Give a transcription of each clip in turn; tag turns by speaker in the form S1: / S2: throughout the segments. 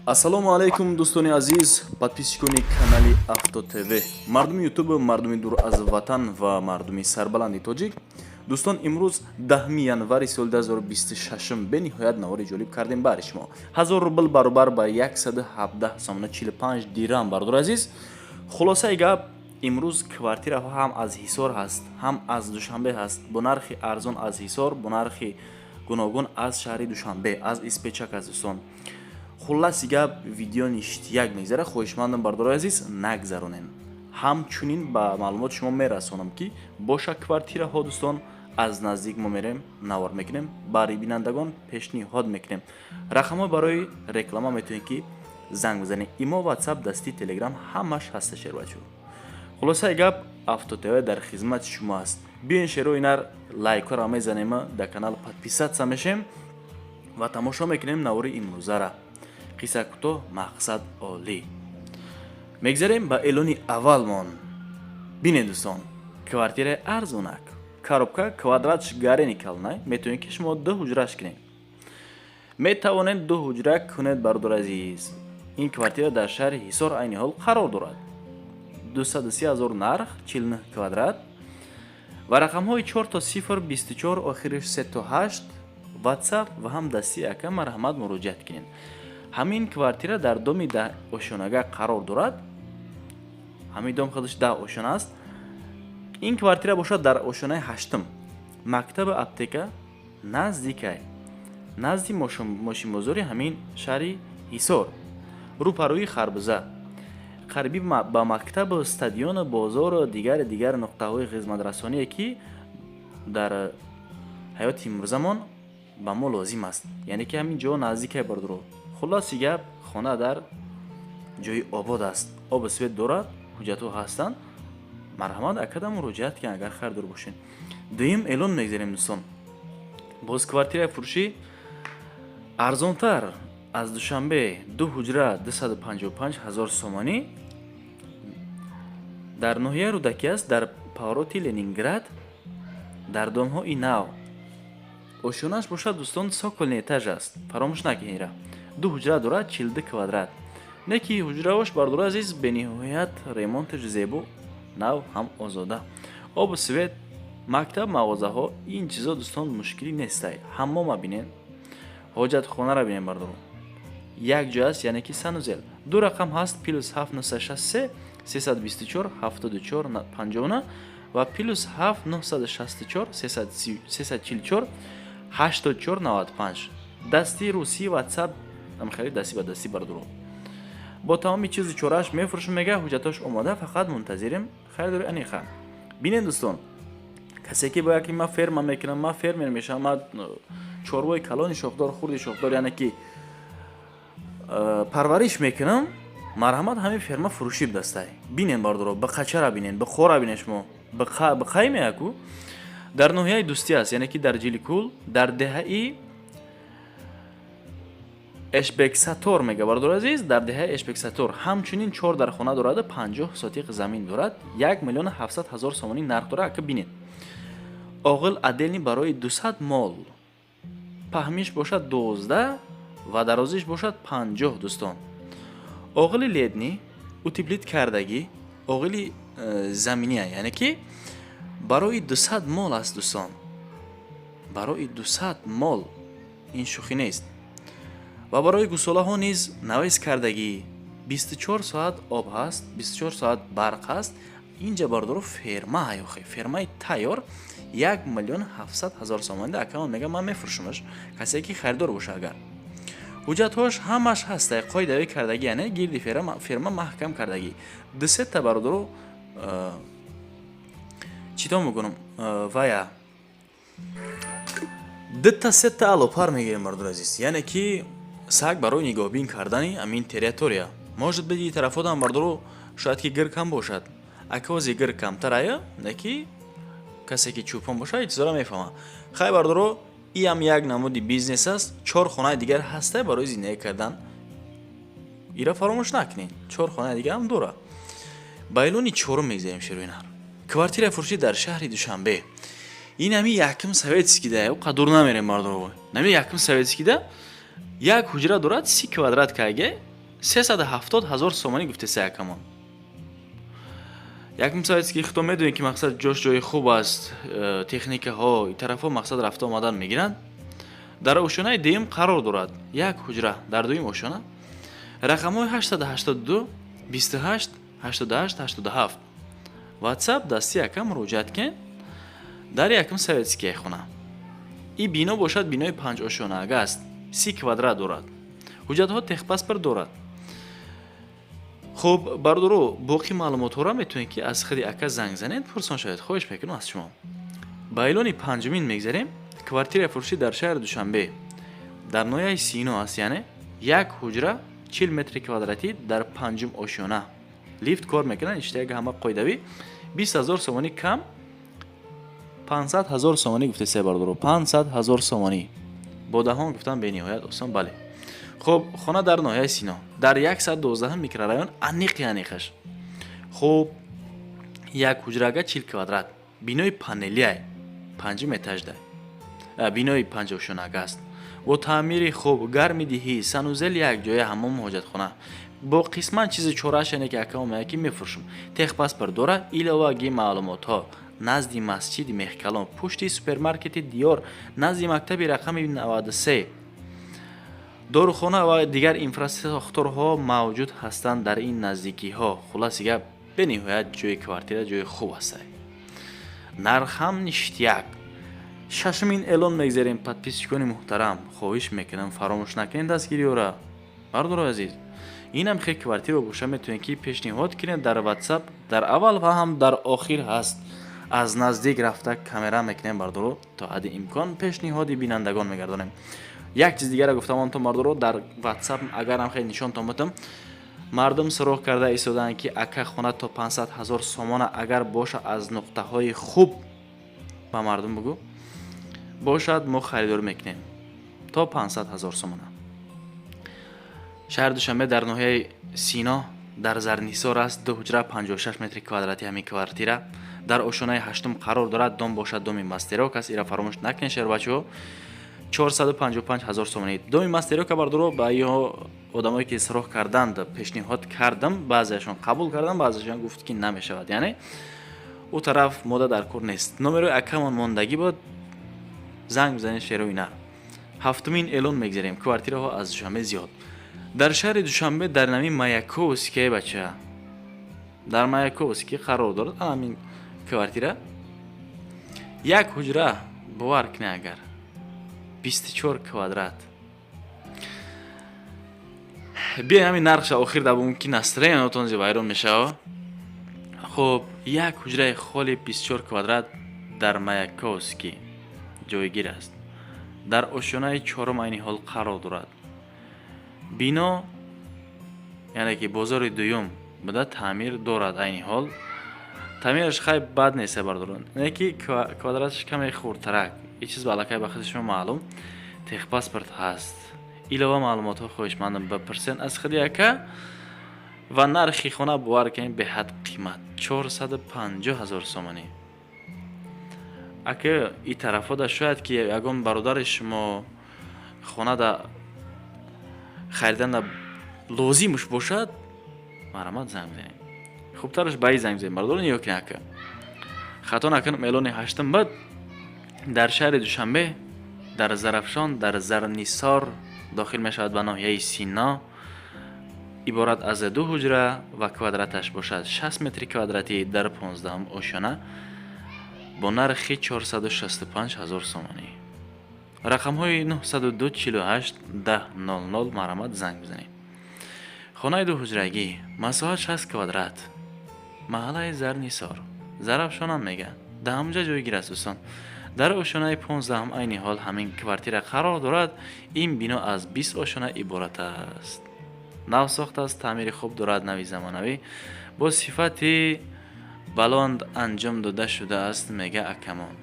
S1: Ассалому алайкум, дӯстони азиз, подписчикони канали Авто ТВ, мардуми Ютуб, мардуми дур аз ватан ва мардуми сарбаланди тоҷик. Дӯстон, имрӯз 10 январи соли 2026. Бениҳоят навори ҷолиб кардем баҳри шумо. 1000 рубл баробар ба 117 сомона 45 дирам, бародари азиз. Хулосаи гап, имрӯз квартираҳо ҳам аз Ҳисор ҳаст, ҳам аз Душанбе ҳаст, бо нархи арзон аз Ҳисор, бо нархи гуногун аз шаҳри Душанбе, аз Испечак аст, дӯстон. Хулласи гап, видео ништяк мегзара. Хоҳишмандам, бародарои азиз, нагзаронем. Ҳамчунин ба маълумоти шумо мерасонам, ки боша квартираҳо, дӯстон, аз наздик мо мерем, навор мекунем, барои бинандагон пешниҳод мекунем. Рақамҳо барои реклама, метавонед, ки занг бизанед. Имо, Ватсап, дасти, Телеграм, ҳамаш ҳаста, шербачо. Хулосаи гап, Авто ТВ дар хизмати шумо аст. Биёин, шерои нар, лайкҳоро мезанем, дар канал подписаться мешем ва тамошо мекунем навори имрӯзара. Қисса кӯтоҳ, мақсад олӣ. Мегзарем ба эълони аввалмон. Бинед, дӯстон, квартираи арзонак, коробка, квадратш гарени калнай. Метавонед, ки шумо ду ҳуҷраш кунед, метавонед ду ҳуҷра кунед, бародари азиз. Ин квартира дар шаҳри Ҳисор айни ҳол қарор дорад. 230 ҳазор нарх, 49 квадрат ва рақамҳои 4 то 0 24, охириш 3 то 8, Ватсап ва ҳам дасти ака. Марҳамат, муроҷиат кунед. Ҳамин квартира дар доми 10 ошёнага қарор дорад. Ҳамин дом худаш 10 ошёна аст, ин квартира бошад дар ошёнаи ҳаштум. Мактабу аптека наздикай, назди мошинбозори ҳамин шаҳри Ҳисор, рӯпарӯи харбуза, қариби ба мактабу стадиону бозору дигари дигар нуқтаҳои хизматрасоние, ки дар ҳаёти имрӯзамон ба мо лозим аст, яъне ки ҳамин ҷо наздикай, бародаро. Хулоси гап, хона дар ҷои обод аст, обу свет дорад, ҳуҷҷатҳо ҳастанд. Марҳамат, акада муроҷиат кун, агар харидор бошед. Дуюм эълон мегзарем, дӯстон. Боз квартираи фурӯшӣ арзонтар аз Душанбе, ду ҳуҷра, 255 ҳазор сомонӣ, дар ноҳияи Рӯдакӣ аст, дар повороти Ленинград, дар домҳои нав. Ошёнааш бошад, дӯстон, цокольный этаж аст, фаромӯш накунед. Ду ҳуҷра дорад, 42 квадрат. Не ки ҳуҷраош, бародари азиз, бениҳоят ремонташ зебо, нав, ҳам озода. Обу свет, мактаб, мағозаҳо, ин чизо, дӯстон, мушкилӣ нестай. Ҳаммома бинед, ҳоҷатхонаро бинед, бародаро, як ҷо аст, яъне ки санузел. Ду рақам ҳаст: плюс 7 963 324 74 59 ва плюс 7 964 344 84 95. Дасти русӣ, Ватсап, хеле дастӣ ба дастӣ, бародаро. Бо тамоми чизу чорааш мефурӯшем, мега, ҳуҷҷатош омода, фақат мунтазирем харидори аниқа. Бинед, дӯстон, касе ки бояд ки ман ферма мекунам, ман фермер мешавам, ман чорвои калони шохдор, хурди шохдор, яъне ки парвариш мекунам, марҳамат, ҳамин ферма фурӯшӣ дастай. Бинен, бардоро, биқачара бинен, биқора бинен шумо, биқай меяку. Дар ноҳияи Дӯстӣ аст, яъне ки дар Ҷиликул, дар деҳаи Эшбексатор, мега, бародари азиз, дар деҳаи Эшбексатор. Ҳамчунин чор дархона дорад, 50 сотиқ замин дорад, 1 700 000 сомонӣ нарх дорад. Ака, бинед, оғил отдельный барои 200 мол, паҳмиш бошад 12 ва дарозиш бошад 50. Дӯстон, оғили летний, утеплить кардагӣ, оғили заминия, яъне ки барои 200 мол аст, дӯстон, барои 200 мол, ин шӯхӣ нест. Ва барои гусолаҳо низ навес кардагӣ. 24 соат об ҳаст, 24 соат барқ ҳаст. Инҷа, бародаро, ферма ҳаёхе, фермаи тайёр, 1 700 000 сомонӣ. Акамон мега, ман мефурӯшамаш, касе ки харидор боша. Агар ҳуҷҷатҳош ҳамаш ҳаста, қоидавӣ кардагӣ, яъне гирди ферма маҳкам кардагӣ. Дусета, бародаро, чӣ то мекунам, вая дута сета алопар мегирем, бародари азиз, яъне ки саг барои нигоҳбин кардани ҳамин территория. Может быть, тарафодам, бародаро, шояд ки гирк ҳам бошад. Акози гирк камтар ая, не ки касе ки чӯпон бошад, ин чизоро мефаҳмад. Хай, бародаро, иам як намуди бизнес аст. Чор хонаи дигар ҳаста барои зиндагӣ кардан, ира фаромӯш накунед, чор хонаи дигар ҳам дора. Ба эълони чорум мегзарем, шероинар. Квартираи фурӯшӣ дар шаҳри Душанбе. Ин ҳами якум Советскийда, қадур намерем, бародаро, нами якум Советскийда. Як ҳуҷра дорад, 30 квадрат кайге, 370 000 сомонӣ гуфтеса якамон. Якум советский, худо медонед, ки мақсад ҷош ҷои хуб аст, техникаҳо и тарафҳо, мақсад рафта омадан мегиранд. Дар ошёнаи дуюм қарор дорад, як ҳуҷра дар дуюм ошёна. Рақамҳои 882 28 88 87, WhatsApp дасти якам муроҷиат кен. Дар якум Советския хона. И бино бошад, бинои панҷошёнаага аст, 30 квадрат дорад, ҳуҷҷатҳо, техпаспорт дорад. Хуб, бародаро, боқӣ маълумотҳоро метавонед, ки аз худи ака занг занед, пурсон шавед. Хоҳиш мекунам аз шумо. Ба эълони панҷумин мегзарем. Квартира фурӯшӣ дар шаҳри Душанбе, дар ноҳияи Сино аст, яъне як ҳуҷра, 40 метри квадратӣ, дар панҷум ошёна, лифт кор мекунад, иштияга ҳама қоидавӣ. 20 000 сомонӣ кам, 500 000 сомонӣ гуфтеса, бародаро, 500 000 сомонӣ. Бо даҳон гуфтан бениҳоят осон, бале. Хуб, хона дар ноҳияи Сино, дар 112 микрорайон, аниқи аниқаш. Хуб, як ҳуҷрага, 40 квадрат, бинои панелиай, панҷум этажда, бинои панҷошёнага аст, бо таъмири хуб, гармидиҳӣ, санузел якҷоя, ҳамому ҳоҷатхона, бо қисман чизи чорааш, яне ки ака омая, ки мефурӯшам, техпаспорт дорад. Иловагӣ маълумотҳо: назди масҷиди Мехкалон, пушти супермаркети Диёр, назди мактаби рақами 93, дорухона ва дигар инфрасохторҳо мавҷуд ҳастанд дар ин наздикиҳо. Хулоси гап, бениҳоят ҷои квартира ҷои хуб аст, нарх ҳам ништяк. Шашумин эълон мегзарем. Подписчикони муҳтарам, хоҳиш мекунам, фаромӯш накунед дастгириёра. Бардорои азиз, инам хел квартира боша, метавонед, ки пешниҳод кунед дар WhatsApp, дар аввал ва ҳам дар охир ҳаст. Аз наздик рафта камера мекунем, бардоро, то ҳадди имкон пешниҳоди бинандагон мегардонем. Як чиз дигара гуфтам он то, мардоро, дар WhatsApp агарам хеле нишонтон бутам, мардум суроғ карда истодаанд, ки ака, хона то 500 ҳазор сомона агар боша, аз нуқтаҳои хуб ба мардум бугӯ, бошад, мо харидорӣ мекунем то 500 ҳазор сомона. Шаҳри Душанбе, дар ноҳияи Сино, дар Зарнисор аст. Ду ҳуҷра, 56 метри квадрати. Ҳамин квартира дар ошонаи ҳаштум қарор дорад. Дом бошад, доми мастерок аст, ира фаромӯш накунед, шербачаҳо. 455 ҳазор сомонӣ доми мастерока. Бардоро, ба иҳо одамое ки суроғ карданд, пешниҳод кардам, баъзеашон қабул карданд, баъзеашон гуфт, ки намешавад, яъне ӯ тараф мода дар кор нест. Номерои акамон мондагӣ буд, занг бизанед, шерои нар. Ҳафтумин эълон мегзарем. Квартираҳо аз Душанбе зиёд. Дар шаҳри Душанбе, дар нами Маяковский, бача, дар Маяковский қарор дорад ҳамин квартира. Як ҳуҷра, бовар кунед агар, 24 квадрат. Биёй, ҳамин нархша охир да мумкин настроениятон зи вайрон мешава. Хуб, як ҳуҷраи холи 24 квадрат дар Маяковский ҷойгир аст, дар ошёнаи чорум айни ҳол қарор дорад. Бино, яъне ки бозори дуюм буда, таъмир дорад айни ҳол. Таъмираш хай бад нест, бардорон, не ки квадраташ каме хурдтарак. Ин чиз ба аллакай ба худи шумо маълум. Техпаспорт ҳаст. Илова маълумотҳо хоҳишмандам бипурсен аз худи ака. Ва нархи хона, бовар кунед, беҳад қимат, 450 ҳазор сомонӣ. Ака, и тарафода шояд ки ягон бародари шумо хонада харидана лозимш бошад, марҳамат, занг бизанед. Хубтараш ба и занг бизанед, бародарон. Ё ки ака, хато накунам, эълони ҳаштум бад дар шаҳри Душанбе, дар Зарафшон, дар Зарнисор дохил мешавад ба ноҳияи Сино. Иборат аз ду ҳуҷра ва квадраташ бошад 60 метри квадратӣ, дар 15-ум ошёна, бо нархи 465 ҳазор сомонӣ. Рақамҳои 902 48 10 00, марҳамат, занг бизанед. Хонаи дуҳуҷрагӣ, масоҳат 60 квадрат, маҳаллаи Зарнисор, Зарафшонам мегӯянд, дар ҳамонҷа ҷойгир аст, дӯстон. Дар ошёнаи 15-ум айни ҳол ҳамин квартира қарор дорад. Ин бино аз 20 ошёна иборат аст, нав сохтааст, таъмири хуб дорад, нави замонавӣ, бо сифати баланд анҷом дода шудааст, мега акамон.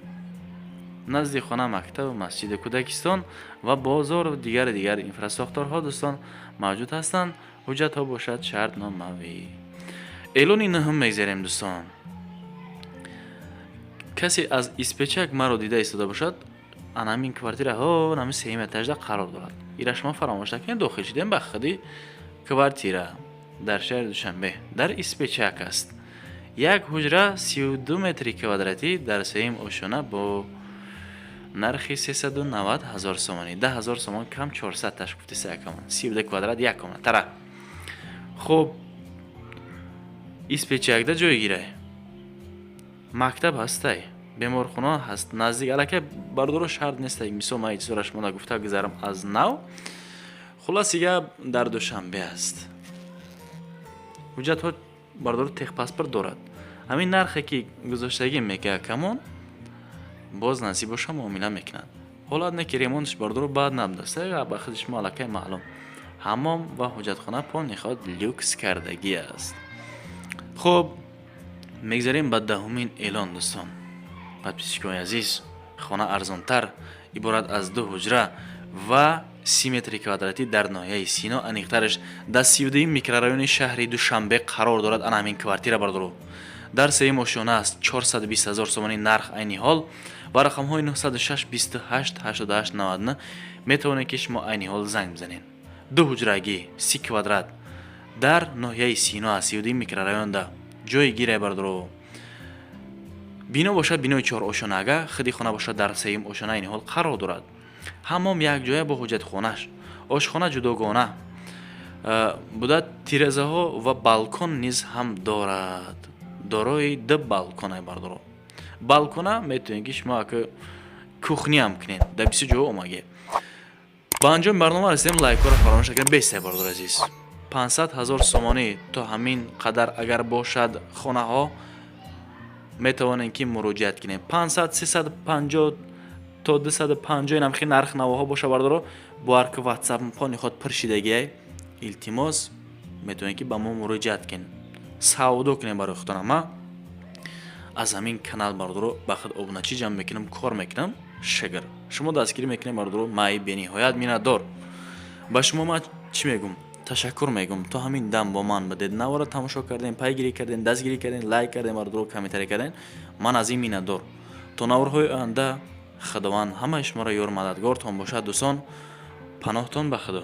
S1: Назди хона мактабу масҷиду кӯдакистон ва бозору дигару дигар инфрасохторҳо, дӯстон, мавҷуд ҳастанд. Ҳуҷҷатҳо бошад шартномавӣ. Эълони нӯҳум мегзарем, дӯстон. Касе аз Испечак маро дида истода бошад. Ана ҳамин квартира ҳо нами сеюм этажда қарор дорад. Ира шумо фаромӯш накунед, дохил шудем ба худи квартира. Дар шаҳри Душанбе, дар Испечак аст. Як ҳуҷра, 32 метри квадратӣ, дар сеюм ошёна, бо нархи 390 ҳазор сомонӣ. 10 000 сомон кам, 400 таш гуфтиса якамон. 32 квадрат, як комната тара. Хуб, Испечакда ҷой гирай, мактаб ҳастай, беморхона ҳаст наздик. Аллакай, бардоро, шарт нестай, мисол, ман чизора шумо нагуфта гузарам аз нав. Хулоси гап, дар Душанбе аст. Ҳуҷҷатҳо, бардоро, техпаспорт дорад. Ҳамин нархе ки гузоштагӣ мега камон, боз насиб боша, муомила мекунад. Ҳолат не ки ремонтш, бардоро, баъд набудаст, ба худи шумо аллакай маълум. Ҳаммом ва ҳуҷҷатхона полный ход люкс кардагӣ аст. Хуб, мегзарем ба 10-умин эълон. Дӯстон, подписчикони азиз, хона арзонтар, иборат аз ду ҳуҷра ва 30 метри квадратӣ, дар ноҳияи Сино, аниқтараш дар 32-юм микрорайони шаҳри Душанбе қарор дорад. Ана ҳамин квартира, бардоро, дар сеюм ошёна аст. 420 ҳазор сомонӣ нарх айни ҳол ва рақамҳои 906 28 88 99 метавонед, ки шумо айни ҳол занг бизанед. Ду ҳуҷрагӣ, 30 квадрат, дар ноҳияи Сино аст, 32-юм микрорайонда ҷои гирай, бардоро. Бино бошад бинои чорошонага, худи хона бошад дар сеюм ошёна айни ҳол қарор дорад. Ҳаммом якҷоя бо ҳуҷҷатхонаш, ошхона ҷудогона буда, тирезаҳо ва балкон низ ҳам дорад. Дорои ду балкона, бардоро. Балкона метавонед, ки шумо ака кухня м кунед. Дар бисёр ҷоҳо омаге. Ба анҷоми барнома расидем. Лайкҳоро фаромӯш накунед. Бестай, бардор азиз, 500 ҳазор сомонӣ то ҳамин қадар агар бошад хонаҳо, метавонем, ки муроҷиат кунем. 500, 350 то 250, инам хи нарх навоҳо боша, бардоро, бо ҳар ки ватсап пони худ пур шидагиай, илтимос, метавонем, ки ба мо муроҷиат кунем, савдо кунем барои худтона. Ма аз ҳамин канал, бардоро, ба худ обуначӣ ҷамъ мекунам, кор мекунам. Шагар шумо дастгирӣ мекунем, бардоро, май бениҳоят миннатдор ба шумо. Ман чӣ мегӯм? Ташаккур мегӯм, то ҳамин дам бо ман будед, навора тамошо кардем, пайгирӣ кардем, дастгирӣ кардем, лайк кардем, бардоро, комментарий кардем. Ман аз ин миннатдор. То наворҳои оянда, Худованд ҳамаи шуморо ёру мададгортон бошад. Дӯстон, паноҳтон ба Худо.